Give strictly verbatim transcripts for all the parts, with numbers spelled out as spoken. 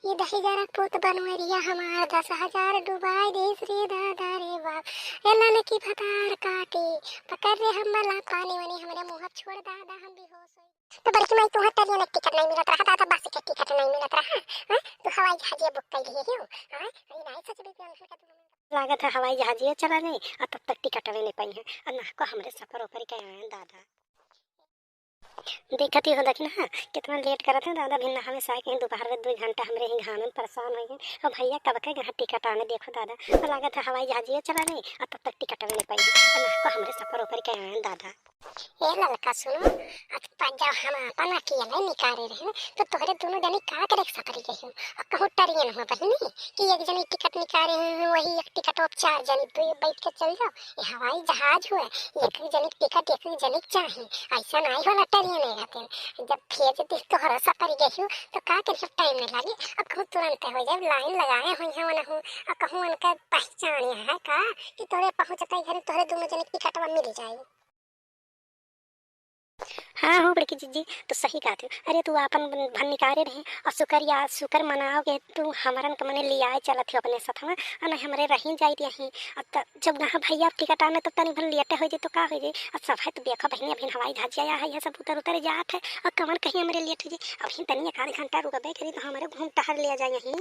ये दहिजरा पूत बनवरिया हमार दस हजार डुबाई देस रे दादा रे बाप। ए ललकी भतार काटी, पकड़ रे हम वाला पानी वानी हमरे मुँह छोड़ दादा, हम बेहोश होई। तो बड़की माई, तोहर ट्रेन के टिकट नहीं मिलत रहा दादा, बस के टिकट नहीं मिलत रहा, हैं? तू हवाई जहाज book कर लिए हो, हैं? अरे नहीं सोचबे कि हम लागत है हवाई जहाजियो चला नहीं, और तब तक टिकट भी नहीं पाई है, और ना को हमरे सफर ऊपर के आए हैं दादा। देखत ही हो, देखी ना, कितना late करत है दादा, भिन नहावे से आके ही दोपहर में दो घंटा हमरे ही घाम में परेशान हो गए। और भैया कब के यहाँ टिकट आने, देखो दादा, तो लागत है हवाई जहाजियो चला नहीं, और तब तक टिकट भी नहीं पाई है, और ना को हमरे सफर ऊपर के आए हैं दादा। ए ललका सुनो, आज पा-, जब हम आपन अकेले निकारे रहे, तो तोहरे दोनों जनी का करे के सफरी गई हो? और कहूँ ट्रेन हो बहिनी कि एक जनी टिकट निकारे हैं, वही एक टिकट वो चार जनी दो बैठ के चल जाओ। ये हवाई जहाज हुआ, एक एक जनी टिकट एक एक जनी चाही, ऐसा नहीं होला ट्रेन है रहते। जब भेज दे तोहरा सफरी गई हो, तो का करे, टाइम नहीं लागे। अब कहूँ तुरंत हो जाए, लाइन लगाए हुई है वनहु, और कहूँ उनका पहचान है का कि तोहरे पहुँचते ही घरे तोहरे दोनों जनी टिकटवा मिल जाए। हाँ हो बड़की जीजी, तू सही कहत हो। अरे तू आपन भन निकारे रहे और शुक्र या शुक्र मनाओ के तू हमरन के मने लियाए चलत हो अपने साथ में, और नहीं हमरे रही जाइत यहीं। अब त जब वहाँ भैया टिकट आने तब तनी भन लेटे हो जाए तो का हो जाए। अब सब है तो देखो बहिनी, अभी हवाई जहाज आया है, यह सब उतर उतर जात है और कमन कहीं हमरे लेट हो जाए। अभी तनी एक आध घंटा रुकबे करी तो हमरे घूम टहर ले जाए यहीं।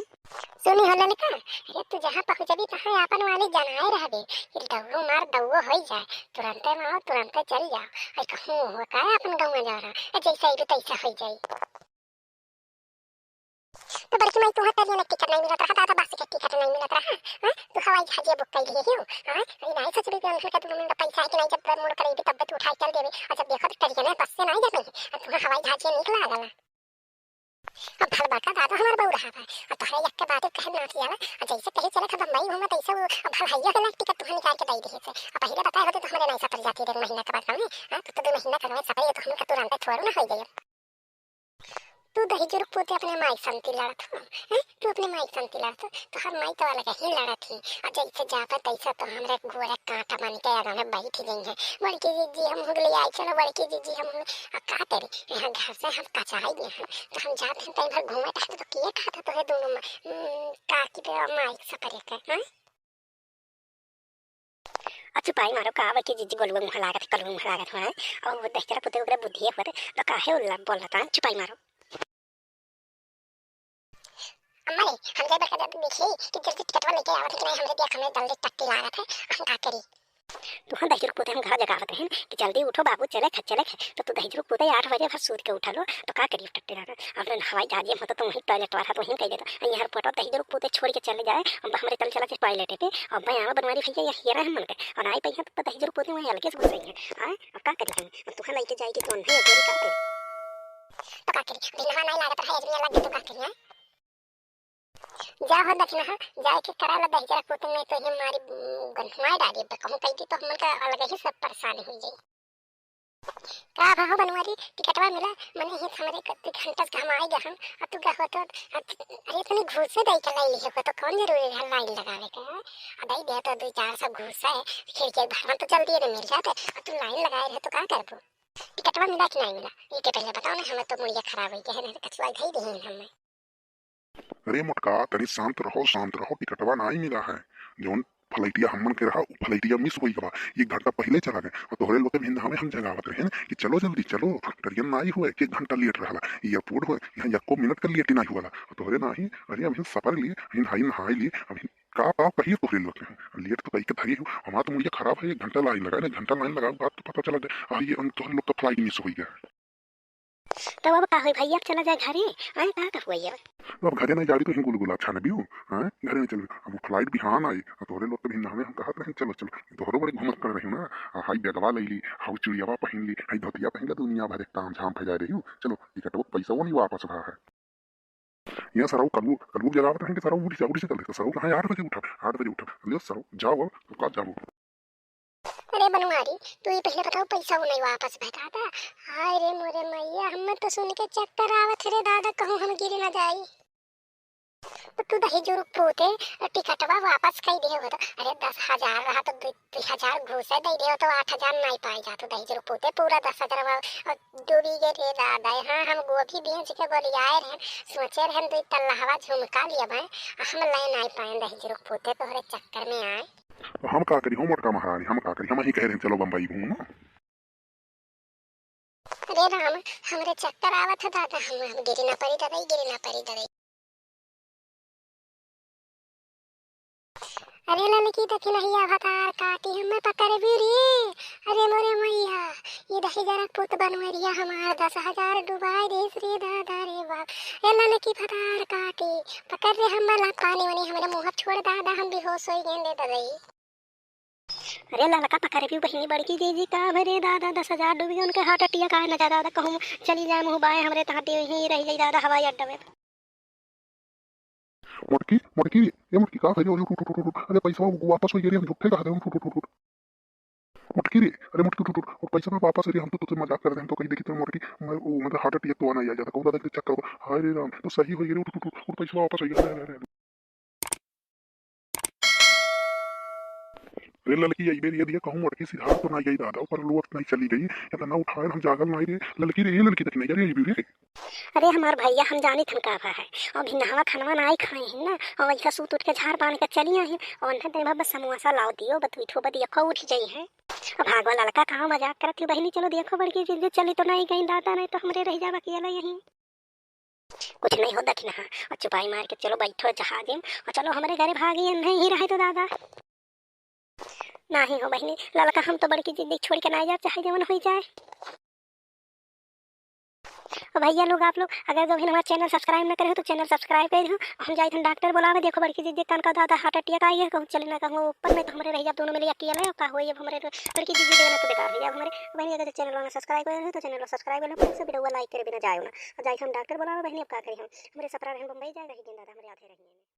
सुनी हो ललका, अरे तू जहाँ पहुँचबी तहाँ आपन वाली जनाए रहबे, कि दौड़ो मार दौड़ो होई जाए, तुरंते में आओ तुरंते चल जाओ। अरे कहूँ हो का आपन गौवा जा रहा, अरे जैसे अइबे तैसे होई जाई। तो बड़की माई, तोहर ट्रेन के टिकट नहीं मिलत रहा दादा, बस के टिकट नहीं मिलत रहा, हाँ? तू हवाई जहाज book कर लिए हो, हाँ? अरे नहीं सोचबे कि उनके तू पैसा है कि नहीं, जब मुड़ कर अइबे तब तू उठाई चल देबे, और जब देखो तो ट्रेन है, बस से नहीं जाबे, और तुम्हें हवाई जहाज निक लागल। अब भल बड़का दादा हमार बहू रहा बा, आ तोहरे यक्के बात कहे नाच जाला, आ जैसे कहे चले था बम्बई घूमत, ऐसे वो अब भल हइया के लाग टिकट तुहन निकाल के दई दिहे से। अब पहिले बताए होते तो हमरे नहीं सफर जाती रे महीना के बाद में, हाँ, तो, तो दो महीना के बाद सफर ये तो हमका तुरंत थोड़ू ना होई जाए। तू दहिजरू पूते अपने माई संती लड़त हो, हैं? तू अपने माई संती लड़त हो, तोहर माई तो अलग ही लड़त ही। आ जैसे जाबा तैसे तो हमरे गोरे कांटा बन के आगा में बैठ गई है। बड़की जीजी हम हुगली आई, चलो बड़की जीजी हम हुगली। आ का करे, यहाँ घर से हम कचाई गए हैं, तो हम जात हैं तई भर घूमे टहरे, तो किए कहा था तोहे दोनों मा-, उम, काकी पे माई सफरे के, हैं? आ चुपाई मारो, का बड़की जीजी गोलुआ मुँह लागत है, कलुआ मुँह लागत है, हैं? और वो दहिजरा पुते ओकरे बुद्धि होते, तो काहे उल्ला बोलता है, चुपाई मारो। अम्मा रे, हम जाए बड़का दादा देखी कि जल्दी टिकटवा लेके आवत है कि नहीं, हमरे देख हमें जल्दी टट्टी लागत है, हम का करी? तुहाँ दहिजरू पूते हम घर जगावत रहन कि जल्दी उठो बाबू, चले खे, चले खे। तो तू दहिजरू पूते आठ बजे भर सूत के उठा लो, तो का करी टट्टी लागत? अब हवाई जहाज में होता तो वहीं टॉयलेट वाला तो वहीं कह देता। आ यहाँ फोटो दहिजरू पूते छोड़ के चले जाए, अब हमरे चल चला थे टॉयलेट पे, अब मैं आवा बनवारी भैया यहाँ हेरा है मन के, और आई पे यहाँ तो दहिजरू पूते वहीं अलगे से घुस गई है। आए, अब का करी हम? अब तुहाँ लेके जाए के कौन है, अकेले का करी? तो का करी? बिनवा नहीं लागत रहा, आदमी अलग तो का करी, हैं? जा हो दखिनहा, जाए के करा ला दहिजरा पूते, नहीं तो ही मारी, उम, गन्हुआई डाली, अब कहूँ कही दी तो हमन का अलग ही सब परेशान हो जाई। का भा हो बनवारी, टिकटवा मिला, मने ही हमरे कत्ते घंटा से हम आए गए हम, आ तू गहो तो, आ, अरे इतनी घूसे दे के लाई लिहे हो तो कौन जरूरी है लाइन लगावे के, हैं? आ दे दे तो दो चार सौ घूस है, खिड़की भरवा तो जल्दी ने मिल जाते, आ तू लाइन लगाए रहे तो का करबो? टिकटवा मिला कि नहीं मिला, ये के पहले बताओ ना, हमें तो मुड़िया खराब हो गया है, नहीं तो कचुआ धई दे हमें। अरे मोटका, तनी शांत रहो, शांत रहो, टिकटवा नाई मिला है। जौन फ्लाइटिया हमन के रहा, उ फ्लाइटिया मिस होई गवा। एक घंटा पहिले चला गए। और तोहरे लोग के भिन हमें हम जगावत रहे कि चलो जल्दी चलो, ट्रेन नाई हुए, एक घंटा लेट रहला। एयरपोर्ट हुए, यहाँ एको मिनट का लेट ही नाई हुआ। और तोहरे नाही, अरे अभी सफर लिए, अभी नहाई, नहाई लिए, अभी का पाव कहिए तोहरे लोग के। लेट तो कई के धरी हो, हमारा तो मुड़िया खराब है, एक घंटा लाइन लगा, एक घंटा लाइन लगा, बात तो पता चला जाए। आ ये हम तोहरे लोग का फ्लाइट मिस होई गया। तब अब का होई भैया, अब चला जाए घरे? आए, का, का हुआ ये? अब घरे नहीं जाबी तो हिंग गुलगुला अच्छा नबियो, हैं? घरे नहीं चलबी। अब वो फ्लाइट बिहान आई, और तोहरे लोग तो भिन हमें हम कहत रहे, चलो, चलो, तोहरो बड़ी घूमत कर रही हो ना, आ, हाई बैगवा ले ली, हाउ चुड़ियावा पहन ली, हाई धोतिया पहन ली, दुनिया भर एक ताम झाम फैला रही हो, चलो, टिकटवा पैसा वो नहीं वापस रहा है। ये सरऊ कलबू, कलबू जगावत रहे कि सरऊ उठ जा, उठ जा जल्दी, तो सरऊ कहाँ है, आठ बजे उठा, आठ बजे उठा, लियो सरऊ, जाओ अब, तो का जाओ। अरे बनवारी, तू ही पहले बताओ, पैसा वो नहीं वापस भेजा था। हाय रे मोरे मैया, हमें तो सुन के चक्कर आवत है रे दादा, कहूँ हम गिर ना जाई। तो तू दहिजरू क पूते टिकटवा वापस कइ दिहे होत। अरे दस हजार रहा तो दु, दु हजार घूसे दइ दिहे होत, आठ हजार नाहीं पाइ जात। तू दहिजरू क पूते पूरा दस हजार वा, अ, डूबी गे रे दादा। हाँ, हम गोभी बेच के गोलियाए रहन, सोचे रहन दुइ तल्लहवा झुमका लियबे, हम लइ नाहीं पाएन दहिजरू क पूते तोहरे चक्कर में आए। तो हम का करी हो मोटका महारानी, हम का करी, हमहीं कहे रहन चलो बम्बई घूम। अरे राम, हमरे चक्कर आवत है दादा, हम, हम गिरी ना परी दादा, गिरी ना परी दादा। अरे ललकी दखिनहिया भतार काटी हमें पकड़बी रे। अरे मोरे मैया, ये दहिजरा पूत बनवरिया हमार दस हजार डुबाइ देस रे दादा रे बाप। ए ललकी भतार काटी, पकड़ रे हमें ला पानी वानी हमरे मुँह छोड़ दादा, हम बेहोश होइ गए रे ददई। अरे ललका पकड़बी बहिनी बड़की जीजी का भरे दादा, दस हजार डूबी उनके heart attack आए न जा दादा, कहूँ चली जाए मुँह बाए हमरे तहाँ टे ही रहि जाई दादा हवाई अड्डा में। मोटकी, मोटकी, ए मोटकी का भरे, उठ, उठ, उठ, उठ, उठ। अरे पैसा वापस होइ गए रे, हम झूठे कहा थे, उठ, उठ, उठ, उठ, उठ। मोटकी रे, अरे मोटकी उठ, उठ, उठ, और पैसा वापस रे, हम तो तुझसे मजाक कर रहे हैं, हम तो कहीं देखी तो मोटकी, मैं, वो, मतलब heart attack तो आना ही आ जाता, कहूँ दादा के चक्कर, हाय रे राम, तो सही होइ गए रे, उठ, उठ, उठ, उठ, और पैसा वापस होइ गए, अरे, अरे, अरे। अरे ललकी, अइबे रे दिया, कहूँ मोटकी सिधार तो नाहीं गई दादा, ऊपर लोट नाहीं चली गई, इतना उठाए हम जागल नाहीं रे। ललकी रे, ए ललकी दखिनहिया रे, अइबे रे। अरे हमार भइया, हम जानित हन का भा है, अभी नहवा खनवा नाहीं खाए हैं ना, और वैसा सूत उठ के झाड़ बांध के चली आई हैं, और उन्हें दिन भर बस समोसा लाओ दियो, बतुइठो बदिया को उठ जाई हैं। अब भागवा ललका कहाँ मजाक करत ही बहिनी, चलो देखो बड़की जीजी चली तो नाहीं गई दादा, नाहीं तो हमरे रहि जाबा अकेला यहीं। कुछ नहीं हो दखिनहा, और चुपाई मार के चलो बैठो जहाजे में, और चलो हमरे घरे भागी, नहीं ही रहे तो दादा। नहीं हो बहिनी, ललका हम तो बड़की जिद्दी छोड़ के ना जाब, चाहे जवन होइ जाए। और भइया लोग, आप लोग अगर जो भी हमारा channel subscribe ना करे हो तो channel subscribe कर दो। हम जाइत हन डॉक्टर बुलावे, देखो बड़की जिद्दी तनका दादा heart attack आई है, कहूँ चले ना कहूँ ऊपर में तो हमरे रहि जाब दोनों मिले अकेले, का होई अब हमरे बड़की जिद्दी देना तो बेकार होइ जाब हमरे। बहिनी अगर channel वाला subscribe करे हो तो channel subscribe कर लो, फिर से video like करे बिना जाओ ना। अब जाइत हम डॉक्टर बुलावे बहिनी, अब का करी हम, हमरे सपरा रहन बम्बई जाए रहि गए दादा, हमरे आधे रहि गए।